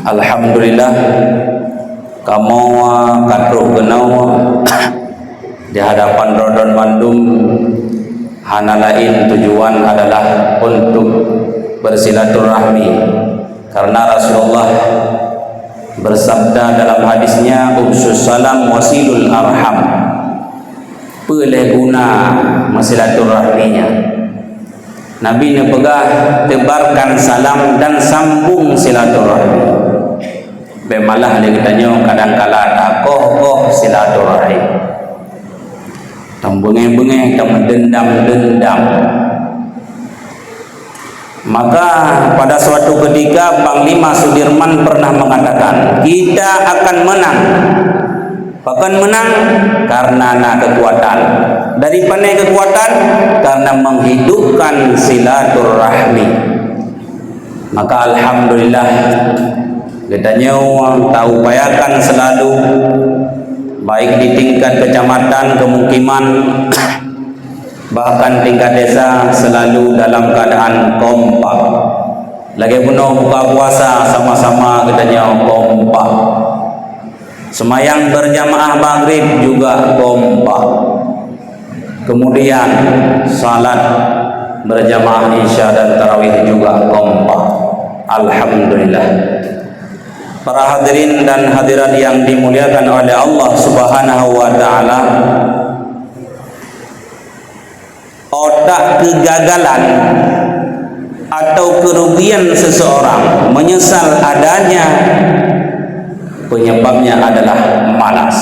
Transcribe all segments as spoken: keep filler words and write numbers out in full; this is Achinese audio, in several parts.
Alhamdulillah, kamoe ka troh keunoe di hadapan droe-droe bandum hana laén tujuan adalah untuk bersilaturahmi, karena Rasulullah bersabda dalam hadisnya, "Afsus salam wasilul arham." Peue lé guna meusilaturahmi nyan? Nabi neupeugah, "Tebarkan salam dan sambung silaturahmi." Bèk malah lé geutanyoe kadang kala takoh-koh silaturahim. Tabeungéh-beungéh, tameudendam-dendam. Maka pada suatu ketika Panglima Sudirman pernah mengatakan, "Kita akan menang." Pakon menang? Karena na kekuatan. Dari pane kekuatan? Karena menghidupkan silaturahmi. Maka alhamdulillah, geutanyoe taupayakan selalu, baik di tingkat kecamatan, kemukiman, bahkan tingkat desa, selalu dalam keadaan kompak. Lagèe bunoe buka puasa, sama-sama geutanyoe kompak. Seumayang berjamaah maghrib juga kompak. Kemudian salat berjamaah isya dan tarawih juga kompak. Alhamdulillah. Para hadirin dan hadirat yang dimuliakan oleh Allah Subhanahu wa Ta'ala, otak kegagalan atau kerugian seseorang menyesal adanya, penyebabnya adalah malas.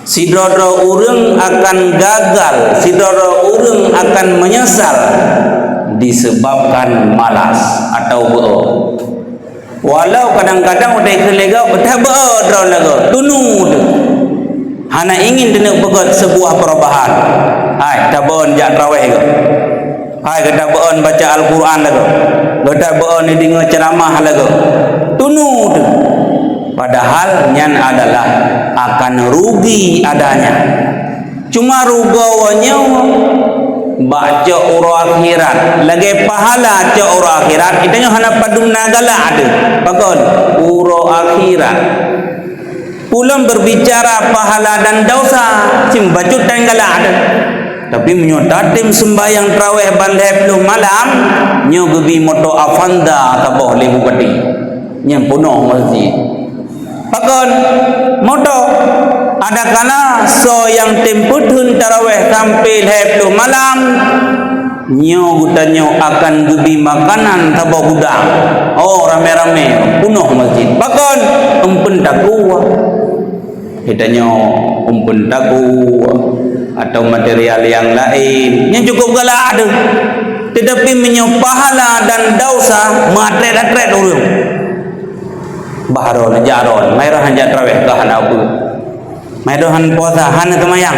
Sidroe-droe ureuëng akan gagal, sidroe-droe ureuëng akan menyesal disebabkan malas atau beuôt. Walau kadang-kadang udeb keu lé gob, teutabeuôt droe lagoe, tunu teuh. Hana ingin teuneuk peugöt seubuah perubahan. Hai, tabeuôt jak traweh geuh. Hai, geutabeuôt baca Al-Quran lagoe. Geutabeuôt neudeungoe ceuramah lagoe. Tunu teuh. Padahal nyan adalah akan rugi adanya. Cuma rugoe nyoe bak cok uroe akhirat. Lagèe pahala cok uroe akhirat, geutanyoe hana padum na galak teuh. Pakon? Uroe akhirat. Ulôn berbicara pahala dan dosa, sim bacut tan galak teuh. Tapi meunyoe tatem seumbahyang traweh ban lhèe ploh malam, nyoe geubi moto Avanza saboh lé bupati. Nyan peunoh masjid. Pakon? Moto. Adakala soe nyang tem peutheun taraweh sampoe lhèe ploh malam, nyoe geutanyoe akan geubi makanan saboh gudang. Oh, ramé-ramé peunoh masjid. Pakon? Eumpeuen takue. Geutanyoe eumpeuen takue atau material nyang laén. Nyan cukôp galak teuh. Teutapi meunyoe pahala dan dosa meuatrét-atrét ureuëng. Bah droe neujak droe, mai droe han jak traweh ka hana peue. Mai droe han puasa, hana seumayang.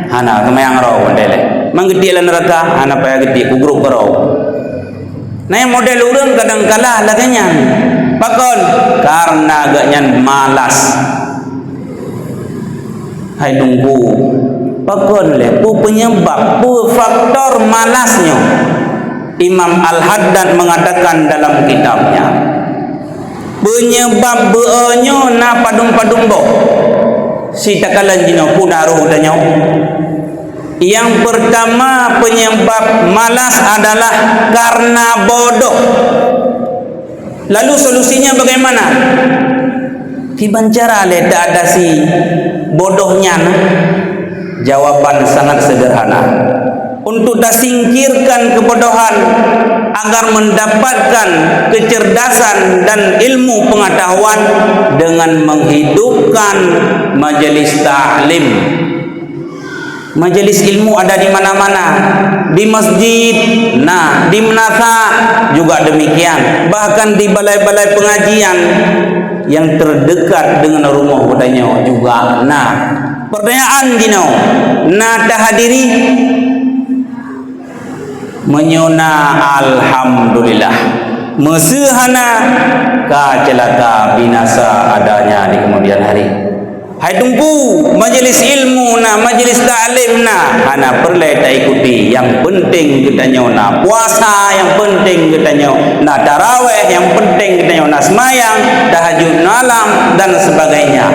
Hana seumayang droe, wandai lé. Manggeutiek lam neuraka, hana payah geutiek, kugrôp keudroe. Nah, model ureuëng kadang kala lagèe nyan. Pakon? Karena geuhnyan malas. Hai Teungku, pakon lé? Peue penyebab, peue faktor malas nyoe? Imam Al-Haddad mengatakan dalam kitabnya, penyebab beuôt nyoe na padum-padum boh. Sitakalon jinoe peue na rôh geutanyoe. Yang pertama, penyebab malas adalah karena bodoh. Lalu solusinya bagaimana? Kiban cara lé teuatasi bodoh nyan? Jawaban sangat sederhana. Untuk tasingkirkan kebodohan agar mendapatkan kecerdasan dan ilmu pengetahuan dengan menghidupkan majelis taklim. Majelis ilmu ada di mana-mana, di masjid, nah, di meunasah juga demikian, bahkan di balai-balai pengajian yang terdekat dengan rumoh geutanyoe juga na. Pertanyaan jinoe, na tahadiri? Meunyoe na, alhamdulillah. Meuseu hana, ka ceulaka binasa adanya di kemudian hari. Hai Teungku, majlis ilmu na, majlis taklim na, hana peureulée taikuti. Nyang peunteng geutanyoe na puasa, nyang peunteng geutanyoe na tarawéh, nyang peunteng geutanyoe na seumayang, tahajud malam, dan sebagainya.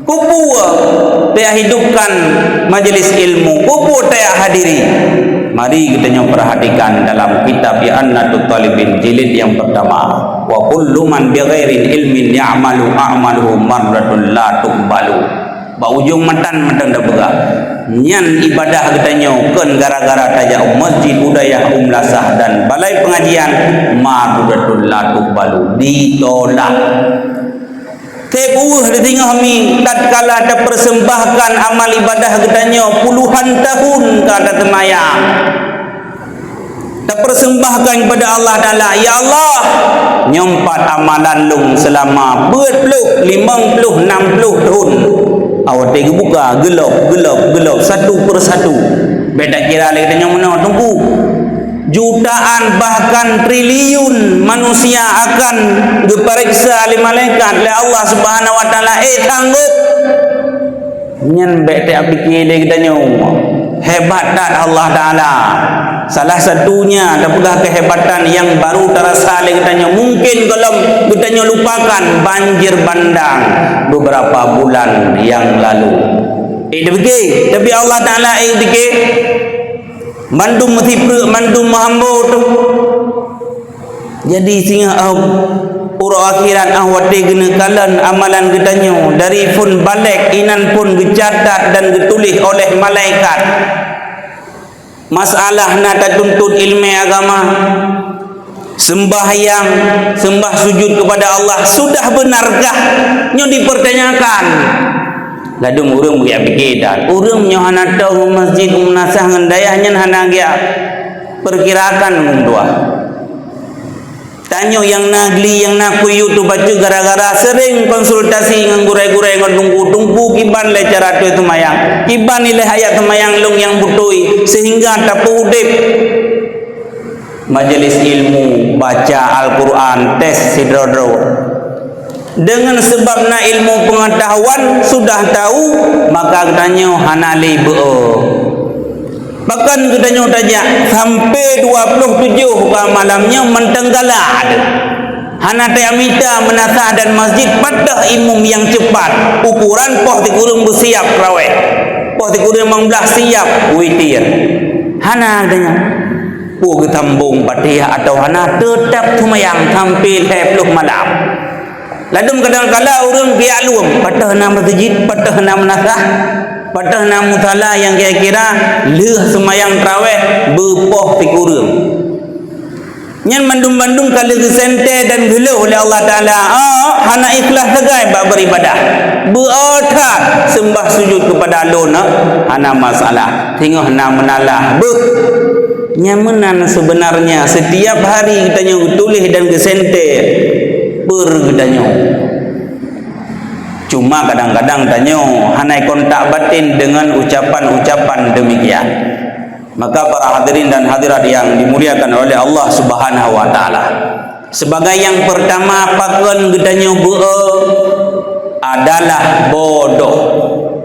Keupeue tayak hidupkan majlis ilmu? Keupeue tayak hadiri? Mari geutanyoe perhatikan dalam kitab I'anatut Talibin jilid nyang pertama. "Wa kullu man bighairi ilmin ya'malu a'maluhu mardudatun la tuqbalu." Bak ujong matan, matan tapeugah, nyan ibadah geutanyoe kon gara-gara tajak u masjid, u dayah, u meulasah dan balai pengajian, mardudatun la tuqbalu, ditolak. Teupeue di singoh mi, tatkala tapersembahkan amal ibadah geutanyoe puluhan tahun ka taseumayang, tapersembahkan kepada Allah Taala, "Ya Allah, nyoe pat amalan lôn seulama peuet ploh, limong ploh, nam ploh thon." Awai watée geubuka, geulob, geulob, geulob, satu per satu. Bék takira lé geutanyoe meunoe, Teungku. Jutaan bahkan triliun manusia akan geupareksa lé malaikat lé Allah Subhanahu wa Taala. Eh, sanggob? Nyan bék tapiké lé geutanyoe. Hebat that Allah Taala. Salah satunya, tapeugah keuhebatan nyang baru tarasa lé geutanyoe. Mungkin gohlom geutanyoe lupakan banjir bandang beberapa bulan yang lalu. Eh, tapiké, tapi Allah Taala, eh, tapiké. Mandum meusipreuk, mandum meuhambo tu. Jadi, singoh, ah, uroe akhirat, ah, watée geuneukalon amalan geutanyoe, dari phon balek inan phon geucatat dan geutuléh oleh malaikat. Masalah na tatuntut ileumé agama, seumbahyang, seumbah sujud kepada Allah, sudah beunarkah? Nyoe dipertanyakan. Ladum ureuëng geujak pike that, ureuëng nyoe hana tong u masjid, u meunasah ngon dayah nyan hana geujak peurkirakan ngon tuha. Tanyoe nyang na gli, nyang na kuyue teuh bacut gara-gara seuring konsultasi ngon gurée-gurée ngon teungku-teungku kiban lé cara teuh seumayang, kiban ilée ayat seumayang lôn nyang beutôi, seuhingga tapeuudeb. Majelis ilmu, baca Al-Quran, tes sidroe-droe. Deungon seubab na ilmu peungatahuan, sudah tahu, maka geutanyoe hana lé beu-o. Bahkan geutanyoe tajak sampai dua puluh tujoh bak malam nyoe mantong galak. Hana tajak mita meunasah dan masjid, padahai imum nyang cepat, ukuran poh sikureueng beusiab raweh, poh sikureueng limong blaih siab witir. Hana geutanyoe. Peue geusambong Fatihah atawa hana, teutab seumayang sampai lhée ploh malam. Ladum kadang kala ureuëng geujak lom, padahai na masjid, padahai na meunasah, padahai na musala nyang kira-kira lheueh seumayang tarawéh beupoh sikureueng. Nyan mandum-mandum ka lheueh geuseuntée dan geulheueh lé Allah Taala, ah, hana ikhlaih sagai bak beuribadah. Beu-o that seumbah sujud keupada Lôn, ah, hana masalah. Singoh na meunalah, beuh. Nyan meunan seubeunarnya, setiap hari geutanyoe geutuléh dan geuseuntée per geutanyoe. Cuma kadang-kadang tanyoe hana kontak batin deungon ucapan-ucapan deumikian. Maka para hadirin dan hadirat nyang dimuliakan oleh Allah Subhanahu wa Taala, sebagai nyang peurtama, pakon geutanyoe beu-o adalah bodoh.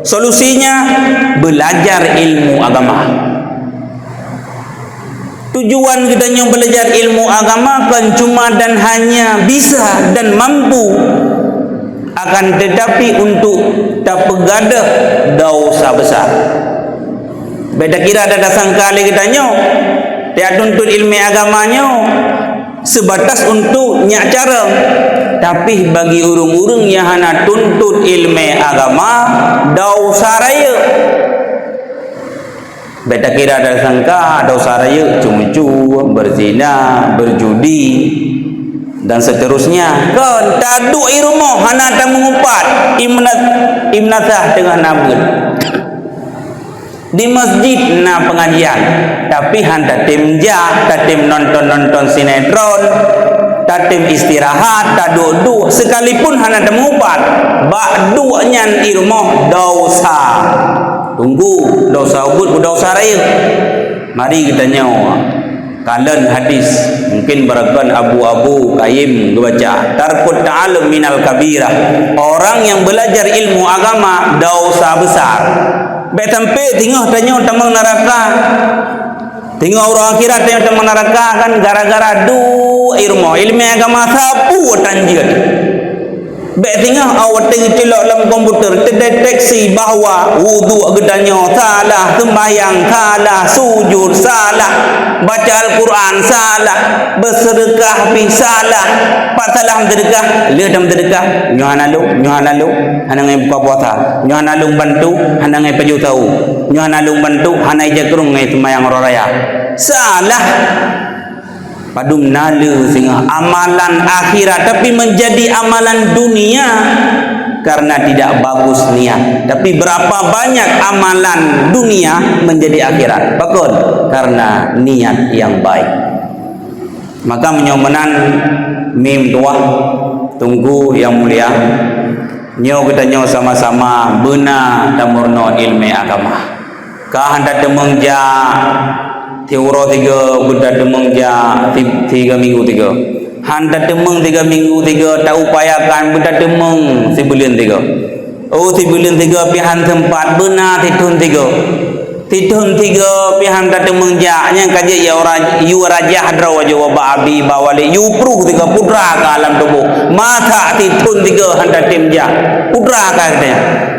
Solusinya, beulajar ilmu agama. Tujuan geutanyoe beulajar ilmu agama kon cuma dan hanya bisa dan mampu, akan tetapi untuk tapeugadôh dosa besar. Bék takira dan tasangka lé geutanyoe, tajak tuntut ileumé agama nyoe seubatas untuk nyak carông. Tapi bagi ureuëng-ureuëng nyang hana tuntut ileumé agama, dosa rayeuk. Bék takira dan sangka dosa rayeuk, ceumeucue, beuzina, beujudi, dan seterusnya. Kon, taduek i rumoh hana tameungupat, i meuna-, i meunasah teungoh na beuet. Di masjid na pengajian, tapi han tatem jak, tatem nonton-nonton sinetron, tatem istirahat, taduek-duek, sekalipun hana tameungupat, bak duek nyan i rumoh dosa. Tunggu, dosa ubit, dosa rayeuk. Mari geutanyoe Kalon hadis, mungkin barangkapeue Abu-abu kayém geubaca, "Tarkut ta'allum minal kabirah." Orang yang belajar ilmu agama dosa besar. Bék sampai teungoh tanyoe tamong neuraka. Teungoh uroe akhirat tanyoe tamong neuraka kan gara-gara duek ilmu, ilmu agama sapeue tan jeuet. Bék teungoh awai teucilok lam komputer teudeteksi bahwa wudhu geutanyoe salah, sembahyang salah, sujud salah, baca Al-Quran salah, beuseudeukah pih salah. Pat salah meuseudeukah, lheueh tameuseudeukah, nyoe hana lôn, nyoe hana lôn, hana ngai buka puasa, nyoe hana lôn bantu, hana ngai pajoh sahu, nyoe hana lôn bantu, hana ija krueng ngai seumayang uroe raya. Salah. Padum na le singoh amalan akhirat, tapi menjadi amalan dunia karena tidak bagus niat. Tapi berapa banyak amalan dunia menjadi akhirat? Pakon? Karena niat yang baik. Maka meunyoe meunan mim tuah, Teungku yang mulia, nyoe geutanyoe sama-sama beuna tameurunoe iéleumé agama. Ka han tateumeung jak siuroe sigoe, beuna tateumeung jak si-, siga minggu sigoe. Han tateumeung siga minggu sigoe, taupayakan beuna tateumeung sibuleuen sigoe. Oh, sibuleuen sigoe pih han seumpat, beuna sithon sigoe. Sithon sigoe pih han tateumeung jak, nyang ka jeuet ya ura-, yue rajah droe ju bak abi, bak wali, yue pruh sigoe putra ka lam tuboh. Masa sithon sigoe han tatem jak, putra ka geutanyoe.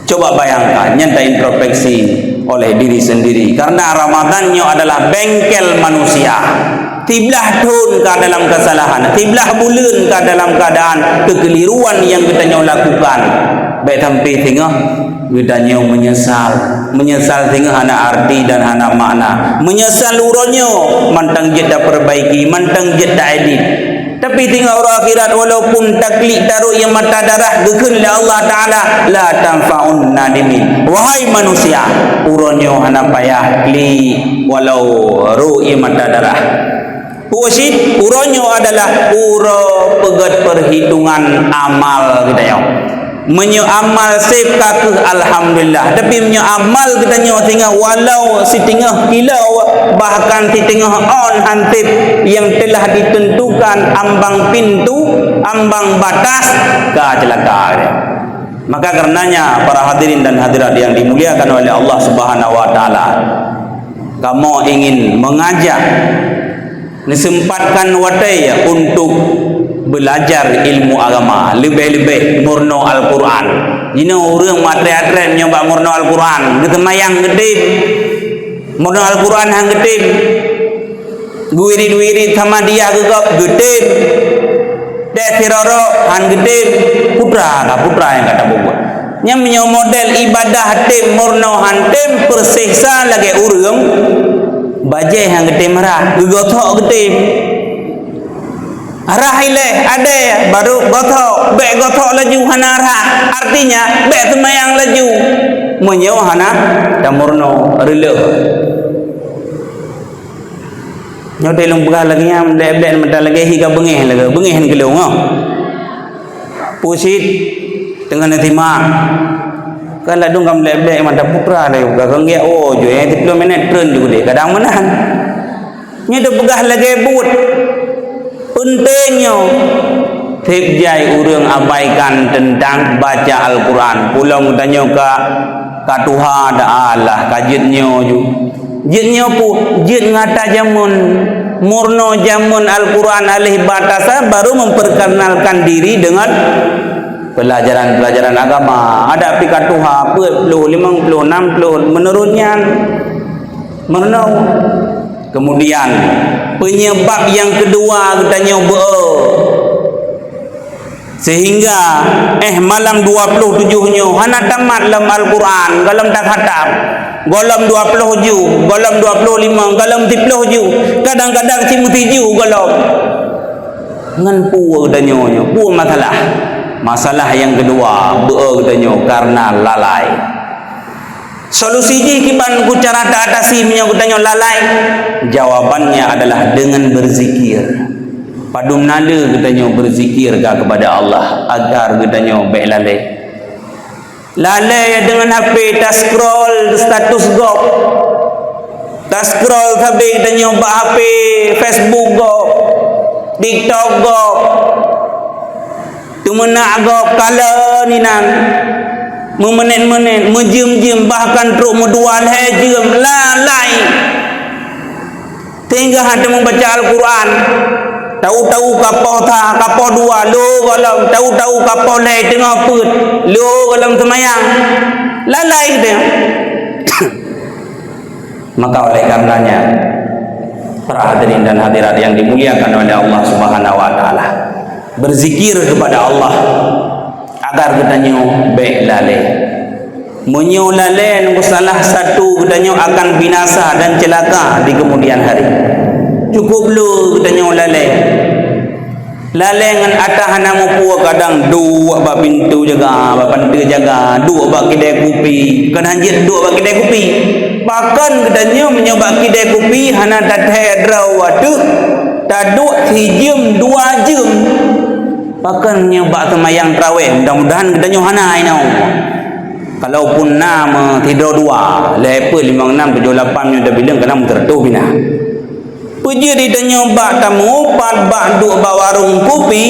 Coba bayangkan, nyan ta introspeksi oleh diri sendiri. Karena Ramadan nyoe adalah bengkel manusia. Siblah thon ka dalam kesalahan, siblah buleuen ka dalam keadaan kekeliruan yang geutanyoe lakukan. Bék sampai singoh geutanyoe menyesal. Menyesal singoh hana arti dan hana makna. Menyesal uroe nyoe mantong jeuet taperbaiki, mantong jeuet taedit. Tapi teungoh uroe akhirat, walaupun taklik tarok ié mata darah, geukheun lé Allah Taala, "La tanfa'un nadimin." Wahai manusia, uroe nyoe hana payah klik walau rok ié mata darah. Peue cit, uroe nyoe adalah uroe peugét perhitungan amal geutanyoe. Meunyoe amal sép ka kheueh alhamdulillah, tapi meunyoe amal geutanyoe singoh walau siteungoh kilo, bahkan siteungoh on han sép yang telah ditentukan ambang pintu, ambang batas, ka ceulaka. Maka karenanya, para hadirin dan hadirat yang dimuliakan oleh Allah Subhanahu wa Taala, kamoe ingin mengajak Neuseumpatkan watée untuk beulajar ilmu agama, leubeh-leubeh meurunoe Al-Qur'an. Jinoe ureuëng meuatrét-atrét nyoe bak meurunoe Al-Qur'an, geuseumayang geutem. Meurunoe Al-Qur'an han geutem. Geuwirit-wirit sama dia geugop geutem. Dek siroro han geutem. Putra ka putra nyang ka tabubuet. Nyan meunyoe model ibadah tem meurunoe han tem, peuseksa lagée ureuëng, bajée nyang geutem rhah, geugothok geutem. Rhah ilée adée, baru gothok, bék gothok laju hana rhah. Artinya, bék seumayang laju. Meunyoe hana tameurunoe reuleuh. Nyoe teuh lôn peugah lagée nyan, blek-blek mata lagée hi ka beungéh lagée, beungéh keu lôn, oh. Pusit teungoh neusimak. Kan ladum kan blek-blek mata putra lé, ka geunggek, oh, jue, eh, tiplôh minét treun ju deh, kadang meunan. Nyoe teupeugah lagée buet. Peunteng nyoe. Seb jai ureuëng abaikan teuntang baca Al-Qur'an. Pulang tanyoe ka, ka tuha dah alah, ka jeuet nyoe ju. Jeuet nyoe pu, jeuet ngon ata jameun. Meurunoe jameun Al-Qur'an alih ba tasa baru memperkenalkan diri dengan pelajaran-pelajaran agama. Adak pih ka tuha, peuet ploh, limong ploh, nam ploh, menurut nyan. Meurunoe. Kemudian, penyebab yang kedua geutanyoe beu Sehingga, eh, malam dua ploh tujoh nyoe hana tamat lom Al-Qur'an, gohlom takhatam. Gohlom dua ploh ju, gohlom dua ploh limong, gohlom siplôh ju. Kadang-kadang simeusiju gohlom. Ngon peue geutanyoe nyoe? Peue masalah? Masalah nyang keudua, beu geutanyoe karena lalai. Solusi jih kiban ku cara ta atasi meunyoe geutanyoe lalai? Jawabannya adalah dengan berzikir. Padum na le geutanyoe berzikir ka kepada Allah agar geutanyoe bék lalai. Lalai deungon H P ta-scroll status gob. Scroll sabe geutanyoe bak H P, Facebook gob, TikTok gob, teumeunak gob, kalon inan, meumeunét-meunét, meujeuem-jeuem, bahkan trok meudua lhée jeuem, lalai. Sehingga hana meubaca Al-Quran. Tahu-tahu ka poh sa, ka poh dua, lheueh gohlom, tahu-tahu ka poh lhée teungoh peuet, lheueh gohlom seumayang. Lalai geutanyoe. Maka oleh karenanya, para hadirin dan hadirat yang dimuliakan oleh Allah Subhanahu wa Taala, berzikir kepada Allah agar geutanyoe bék lalée. Meunyoe lalée, nyoe salah satu geutanyoe akan binasa dan celaka di kemudian hari. Cukup le geutanyoe lalée. Lalée ngon atra hana muphom, kadang duek bak pintoe jaga, bak panteue jaga, duek bak kidai kupi, kon hanjeuet duek bak kidai kupi. Bahkan geutanyoe meunyoe bak kidai kupi hana tathée droe ateueh, taduek sijeuem dua jeuem. Bahkan meunyoe bak seumayang tarawéh, mudah-mudahan geutanyoe hana inoe. Kalaupun na meusidroe dua, lhée peuet, limong, nam, tujoh, lapan, meunyoe tabilang kana meuteuratoh pih na. Peue jeuet geutanyoe bak tamupat, bak duek bak warong kupi,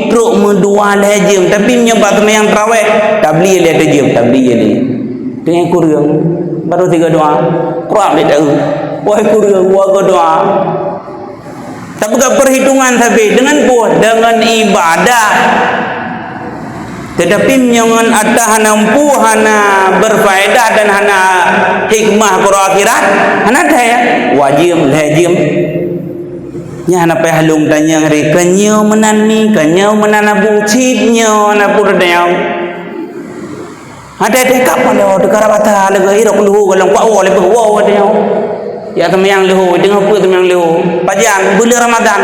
trok meudua lhée jeuem, tapi meunyoe bak seumayang tarawéh, tabli lé ateueh jeuem, tabli lé. Teungoh kureueng, barô sigoe doa, kurang lé taeu. Wahai kureueng, dua goe doa. Tapeugah perhitungan sabe, deungon peue? Deungon ibadah. Tetapi meunyoe ngon atra hana muphom, hana berfaedah dan hana hikmah keu uroe akhirat, hana that, ya. Dua jeuem, lhée jeuem. Nyan hana payah lôn tanyong lé, "Keunyoe meunan mi, keunyoe meunan abu, cit nyoe na peue tanyong?" Hana that, kap paloe teuka rab atra lagée irok leuho gohlom kuat woe leubeh woe tanyong. Ya seumayang leuho, teungoh peuet seumayang leuho. Pajan, buleuen Ramadhan.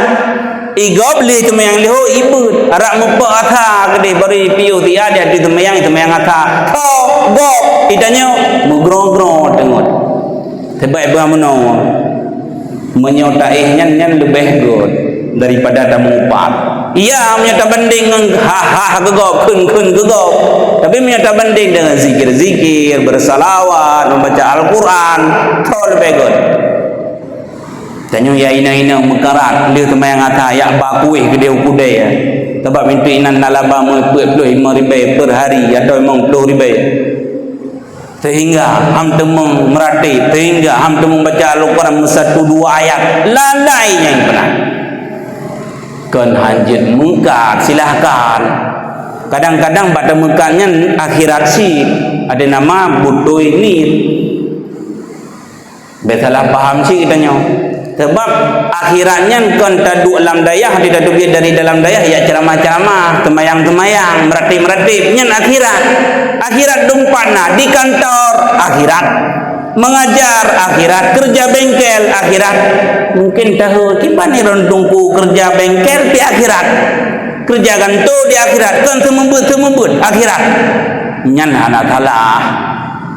Igob lé seumayang leuho, ibeuet. Arak meupeue atra keudeh, barô ipiôh siat, di ateueh seumayang, seumayang atra. Tho, gob, itanyoe, meugroe-groe teungoh. Sabab iba meunoe, meunyoe taéh nyan, nyan leubeh göt daripada tamupat. Iya, meunyoe tabandeng ngon ha-ha keu gob, kheun-kheun keu gob. Tapi meunyoe tabandeng deungon zikir-zikir, beusalawat, membaca Al-Quran, tho leubeh göt. Tanyoe ya inong-inong meukarat, lheueh seumayang atra, yak ba kuéh keudeh u keudè. Sabab pintoe inan na laba meupeuet ploh limong ribèe per hari atau limong ploh ribèe. Sehingga ham teumong meuratéb, sehingga ham teumong baca Al-Quran meusatu dua ayat. Lalai nyang peuna. Kon hanjeuet meukat, silahkan. Kadang-kadang bak tameukat nyan akhirat cit, ada nama beutôi niet. Bèk salah paham cit geutanyoe. Sabab akhirat nyan kon taduek lam dayah, di tateubiet dari dalam dayah, ya, ceramah-ceramah, seumayang-seumayang, meuratéb-meuratéb, nyan akhirat. Akhirat dum pat na, di kantor, akhirat. Mengajar, akhirat. Keureuja bengkel, akhirat. Mungkin tahu, kiban ni lôn teungku keureuja bengkel, di akhirat. Keureuja kantor, di akhirat. Kon seumeubeuet-seumeubeuet, akhirat. Nyan hana salah.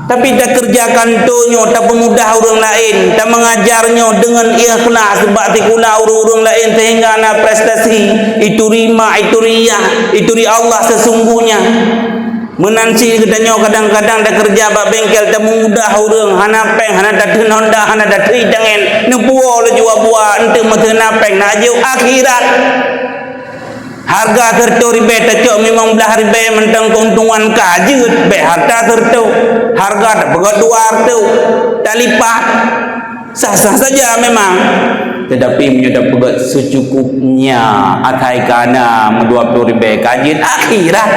Tapi takeureuja kanto nyoe, tapeumudah ureuëng laén, tameungajar nyoe deungon ikhlas bak sikula ureuëng-ureuëng laén sehingga na prestasi, ituri mak, ituri yah, ituri Allah sesungguhnya. Meunan cit geutanyoe kadang-kadang takeureuja bak bengkel, tameumudah ureuëng, hana péng, hana tateun honda, hana tateun tangen, neupuwoe laju abua, eunteuk meuteuna péng, na jeuet akhirat. Hareuga sireutoh ribèe tacok limong blaih ribèe mantong keuntungan ka jeuet, bèk hareuta sireutoh. Hareuga tapeugöt dua reutôh, talipat. Sah-sah saja memang. Tetapi meunyoe tapeugöt seucukupnya, asai ka na meudua ploh ribèe ka jeuet akhirat.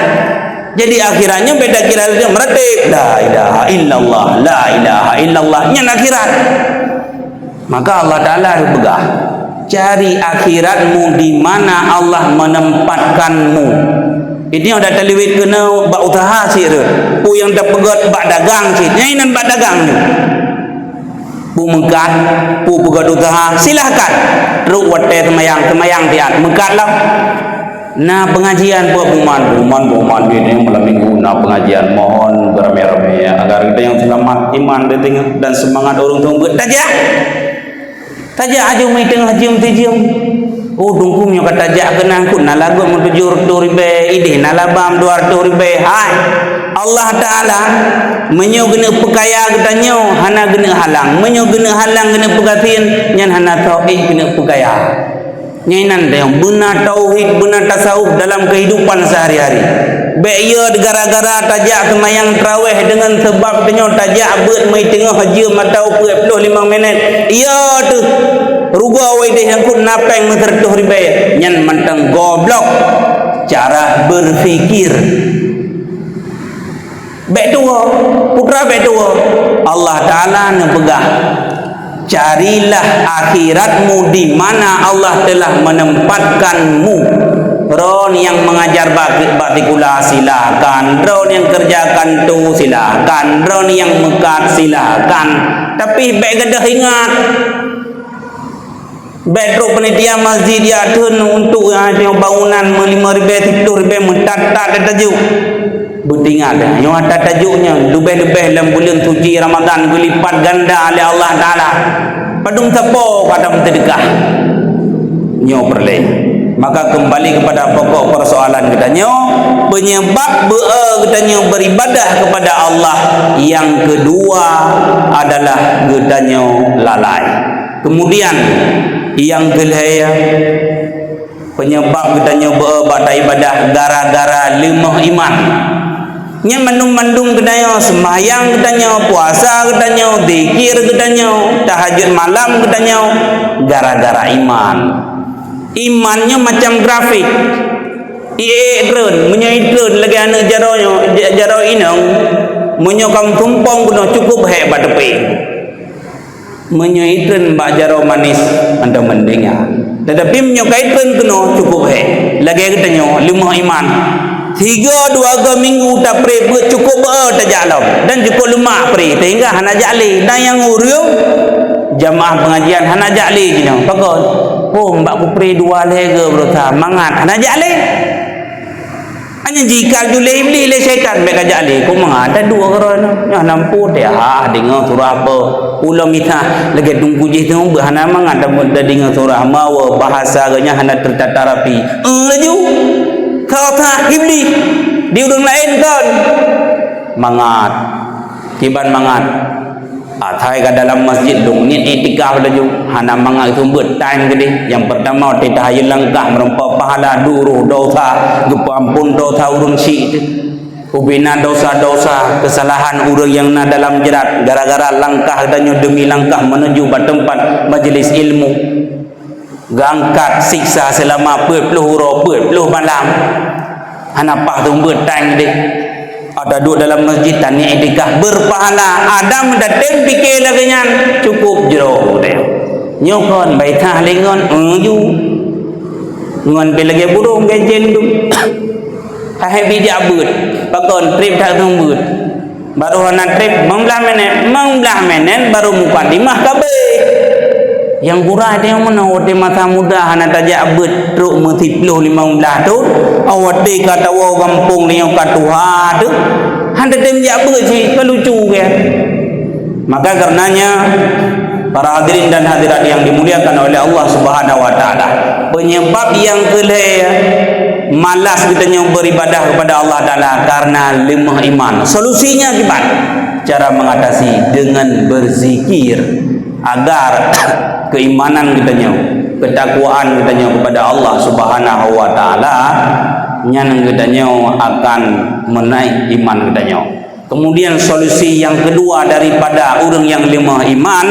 Jadi akhirat nyoe bèk takira lagèe meuratéb. La ilaha illallah, la ilaha illallah. Nyan akhirat. Maka Allah Ta'ala geupeugah, "Cari akhiratmu di mana Allah menempatkanmu." Ini udah teuliwet keunoe bak usaha cit rot. Peue nyang tapeugöt bak dagang cit. Nyang inan bak dagang nyoe. Peue meukat, peue peugöt usaha, silahkan. Trok watèe seumayang, seumayang siat. Meukat lom. Na pengajian buat buman, buman, buman ini malam minggu na pengajian. Mohon beramai-ramai agar kita yang selamat iman di tengah dan semangat orang tua buat tajak. Tajak aju mai tengah jam sejam. Oh, Teungku, meunyoe ka tajak keunan, keu na lagot meutujoh reutôh ribèe, idéh na laba meudua reutôh ribèe. Hai, Allah Taala, meunyoe geuneuk peukaya geutanyoe, hana geuneuk halang. Meunyoe geuneuk halang, geuneuk peugasien, nyan hana tauhid geuneuk peukaya. Nyan inan teuh beuna tauhid, beuna tasawuf dalam keuhidupan seuhari-hari. Bèk yö gara-gara tajak seumayang tarawèh deungon sabab tanyoe tajak beuet meuteungoh jeuem atau peuet ploh limong minét. Yö teuh rugoe idéh nyang keu na pèng meuseureutoh ribèe. Nyan mantong goblok cara berpikir. Bèk tuwo, putra bèk tuwo. Allah Taala neupeugah, "Carilah akhiratmu di mana Allah telah menempatkanmu." Droeneuh nyang mengajar bak, bak sikula, silakan. Droeneuh nyang keureuja kantô, silakan. Droeneuh nyang meukat, silakan. Tapi bèk gadôh ingat. Bèk trok panitia masjid jak theun untuk, ah, bangunan meulimong ribèe, siploh ribèe, meutat-tat tajuk. Beutingat, nyoe ata tajuk nyan, leubèh-leubèh lam buleuen suci Ramadan geulipat ganda lé Allah Taala. Padum sapo ka tameuseudeukah. Nyoe peureulèe. Maka keumbali keupada pokok peusoalan geutanyoe, peunyeubab beu-e geutanyoe beuribadah keupada Allah nyang keudua adalah geutanyoe lalai. Keumudian, nyang keulhèe, peunyeubab geutanyoe beu-e bak taibadah gara-gara leumoh iman. Nyan mandum-mandum geutanyoe, seumayang geutanyoe, puasa geutanyoe, zikir geutanyoe, tahajud malam geutanyoe, gara-gara iman. Iman nyoe macam grafik. Iék treun, meunyoe itreun lagèe aneuk jaroe nyoe, ja-, jaroe inong, meunyoe ka meusumpong keunoe cukup hék bak teupèe. Meunyoe itreun bak jaroe manis, mantong meudenga. Tetapi meunyoe ka itreun keunoe, cukup hék. Lagèe geutanyoe, leumoh iman. Sigo dua go minggu tapré beuet cukup beu-e tajak lom. Dan cukup leumak pré, sehingga hana jak lé. Dan nyang ureueng jamaah pengajian hana jak lé jinoe. Pakon? Oh, bak kupré dua lhèe go beurata, mangat. Hana jak lé. Hanya jikal julé iblih lé syaitan bèk kajak lé. Kok mangat dah dua keureuh nyoe. Nyoh nampu teh, ah, deungoe surah apa? Ulôn mita lagèe Teungku jih tu beuh hana mangat dah, dah deungoe surah mawa bahasa geuh nyan hana tertata rapi. Eh, laju. Kau tha iblih. Di ureueng laén kon. Mangat. Kiban mangat. Asai ka dalam masjid dong niet iktikaf laju, hana mangat seumeubeuet time keudeh. Nyang peurtama watèe tahayeu langkah meureumpok pahala, duroh dosa, geupeuamphon dosa ureueng syik teuh. Ubena dosa-dosa, keusalahan ureueng nyang na dalam jrat gara-gara langkah geutanyoe deumi langkah meunuju bak teumpat majeulis ilmu. Geuangkat siksa seulama peuet ploh uroe peuet ploh malam. Hana paih seumeubeuet time deh. Ata duek dalam masjid taniet iktikaf beurpahala. Adam datem pike lagèe nyan, cukup jroh deh. Nyoe kon baitah lé ngon, eh, ju. Ngon pih lagèe burông geujen dum. Hai bijak beuet. Pakon trép that seumeubeuet. Baru hana trép, limong blah minét, limong blah minét baru mukadimah ka abéh. Nyang gura teuh nyang meunoe watèe masa muda hana tajak beuet trok meusiploh limong blah thon, watèe ka tawoe gampông lé nyoe ka tuha teuh, hana tem jak beuet cit, ka lucu keu. Maka karenanya, para hadirin dan hadirat yang dimuliakan oleh Allah Subhanahu wa Taala, penyebab nyang keulhèe malas geutanyoe beribadah kepada Allah Taala karena lemah iman. Solusinya gimana? Cara mengatasi dengan berzikir agar keimanan geutanyoe, ketakwaan geutanyoe kepada Allah Subhanahu wa Taala, nyan geutanyoe akan menaik iman geutanyoe. Kemudian solusi yang kedua daripada ureueng nyang lemah iman,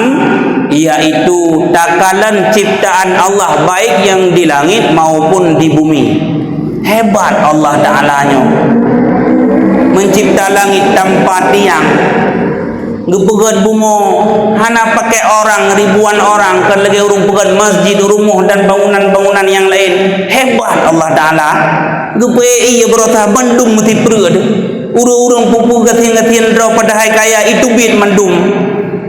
yaitu takalon ciptaan Allah baik yang di langit maupun di bumi. Hebat Allah Taala nyoe. Mencipta langit tanpa tiang. Geupeugöt bumoe hana pakai orang, ribuan orang, kon lagèe ureueng peugöt masjid, rumoh dan bangunan-bangunan nyang laén. Hebat Allah Taala. Geupeu ie beurata bandum meusipreue teuh. Ureueng-ureueng peue-peue gasien-gasien droe padahai kaya, iteubiet mandum.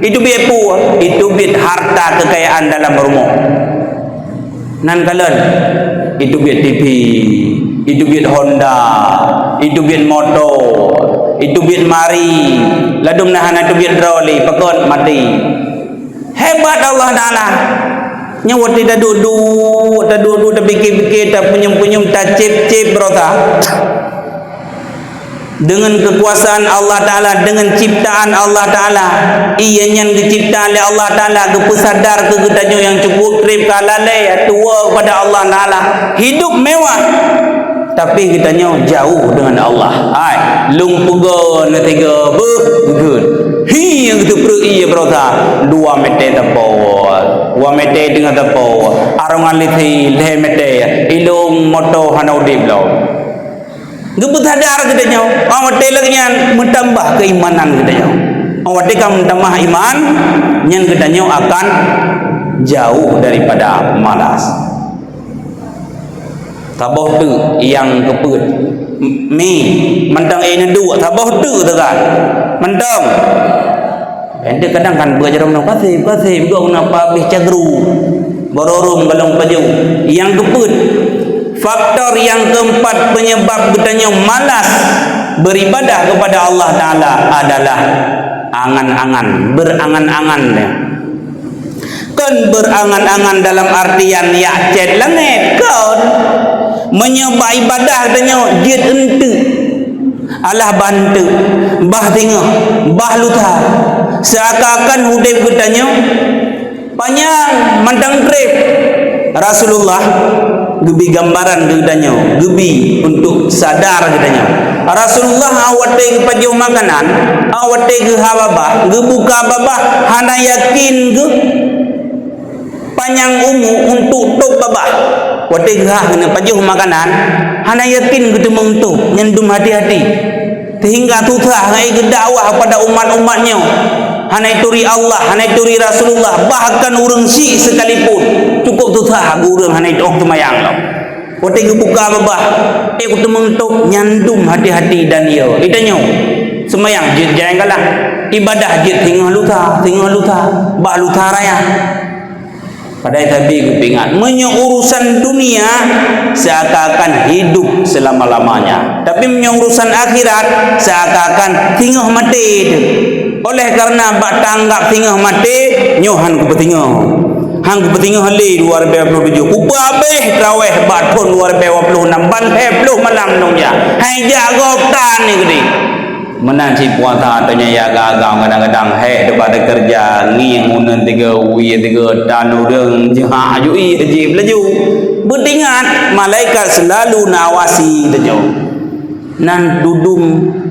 Iteubiet peue? Iteubiet harta kekayaan dalam rumoh. Nan kalon, iteubiet T V, iteubiet Honda, iteubiet moto, iteubiet mari, ladôm na hana teubiet droe lé, pakon maté. Hebat Allah Taala. Nyoe watèe taduek-duek Taduek-duek, tapike-pike, tapunyueng-punyueng, tacep-cep beurota. Deungon keukuasaan Allah Ta'ala, deungon ciptaan Allah Ta'ala, ié nyan geucipta lé Allah Ta'ala, geupeusadar keu geutanyoe nyang cukup treb ka lalée tuwoe keupada Allah Ta'ala, hidup mewah, tapi geutanyoe jauh deungon Allah. Hai, lôn peugah neuteugah beuh geugeuet. Hi, nyang geuteupreuek ié beurota, dua mete teupot, dua mete teungoh teupot, arongan lisi lhée mete, ilong moto hana udeb lom. Geupeusadar geutanyoe, 'oh watée lagée nyan meutambah keuimanan geutanyoe. 'Oh watée ka meutambah iman, nyan geutanyoe akan jauh daripada malas. Saboh teuk nyang keupeuet mi, mantong éh neuduek, saboh teuk teuka. Mantong. Ente kadang kan beujaroe meunoe, "Kaseb, kaseb, duek meunoe pabéh cagru." Barô rhom galong pajoh. Nyang keupeuet, faktor nyang keumpat peunyeubab geutanyoe malas beuribadah keupada Allah Ta'ala adalah angan-angan, beurangan-angan. Kon beurangan-angan dalam artian jak cét langét, kon. Meunyoe bak ibadah tanyoe jeuet eunteuk, alah bah eunteuk, bah singoh, bah lusa, seuakan-akan udeb geutanyoe panyang mantong treb. Rasulullah geubi gambaran keu geutanyoe, geubi untuk sadar geutanyoe. Rasulullah awai watée geupajoh makanan, awai watée geuha babah, geubuka babah, hana yakin geuh panyang umu untuk tôb babah. Watée geuha keuneuk pajoh makanan, hana yakin geuteumeung tôb, nyan dum hati-hati. Sehingga susah ngai geudakwah pada umat-umat nyoe. Hana ituri Allah, hana ituri Rasulullah, bahkan ureuëng syiek sekalipun cukup susah ureuëng hana itôb seumayang lom. Watée geubuka babah, éh, geuteumeung tôb, nyan dum hati-hati dan yo. Geutanyoe, seumayang jeuet jalan galah, ibadah jeuet singoh lusa, singoh lusa, bah lusa raya. Padahai sabe geupeuingat, meunyoe urusan dunia, seakan-akan hidup selama-lamanya. Tapi meunyoe urusan akhirat, seakan-akan singoh maté teuh. Oleh karena bak tanggap singoh maté, nyoe han kupeusingoh. Han kupeusingoh lé dua ribèe dua puluh tujoh. Kupeuabéh traweh bak thon dua ribèe dua puluh nam, ban lhèe ploh malam nong jak. Hai jak gob tan ni geude. Meunan cit puasa tanyoe ya agam-agam, kadang-kadang hék teubak teukeureuja, ngieng uneun tiga, wie tiga, tan ureuëng jeuhak aju ih jih laju. Beutingat, malaikat seulalu na awasi tanyoe. Nan tudum,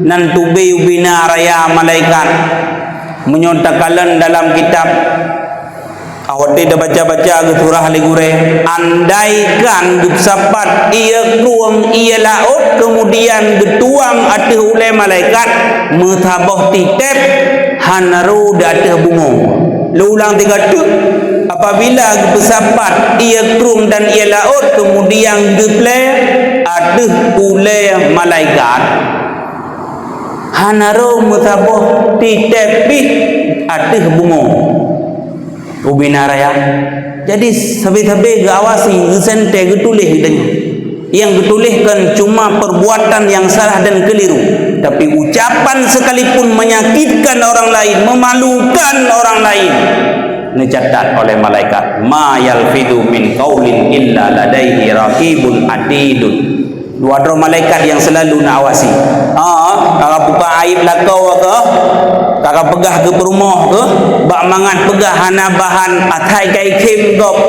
nan tubé ubina raya malaikat. Meunyoe takalon dalam kitab, awai watée tabaca-baca geusurah lé gurée, andaikan geupeusapat ié krueng ié laôt, keumudian geutuang ateueh ulée malaikat, meusaboh titeb hana rô di ateueh bumoe. Lôn ulang tiga teuk, apabila geupeusapat ié krueng dan ié laôt, keumudian geuplée ateueh ulée malaikat, hana rô meusaboh titeb pih ateueh bumoe. Ubina raya. Jadi, sabe-sabe geuawasi, geuseuntée, geutuléh geutanyoe. Nyang geutuléh kon cuma perbuatan yang salah dan keliru, tapi ucapan sekalipun menyakitkan orang lain, memalukan orang lain, neucatat oleh malaikat, "Ma yalfidhu min qaulin illa ladaihi raqibun atidun." Dua droe malaikat nyang seulalu na awasi. Ha, ka buka aib lakoe keuh, ka peugah keu peurumoh keuh, bak mangat peugah hana bahan, asai kai khém gob,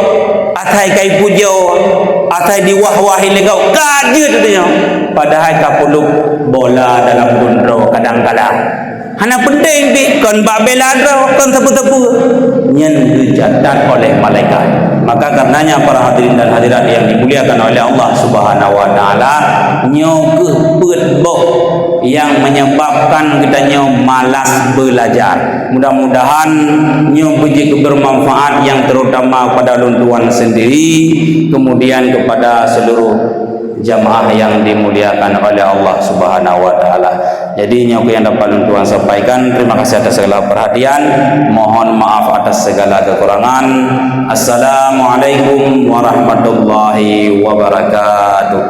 asai kai pujoe, asai diwah-wah ilée gob, ka jeuet geutanyoe. Padahai ka peuleub bola dalam gun droe kadang kala. Hana peunteng pih, kon bak bela droe, kon sapeue-sapeue. Nyan geucatat oleh malaikat. Maka karenanya, para hadirin dan hadirat yang dimuliakan oleh Allah Subhanahu wa Taala, nyoe keuh peuet boh yang menyebabkan geutanyoe malas belajar. Mudah-mudahan nyoe beujeuet bermanfaat, yang terutama kepada ulôn tuan sendiri, kemudian kepada seluruh jamaah yang dimuliakan oleh Allah Subhanahu wa Taala. Jadi, nyoe yang dapat lôn tuan sampaikan. Terima kasih atas segala perhatian. Mohon maaf atas segala kekurangan. Assalamualaikum warahmatullahi wabarakatuh.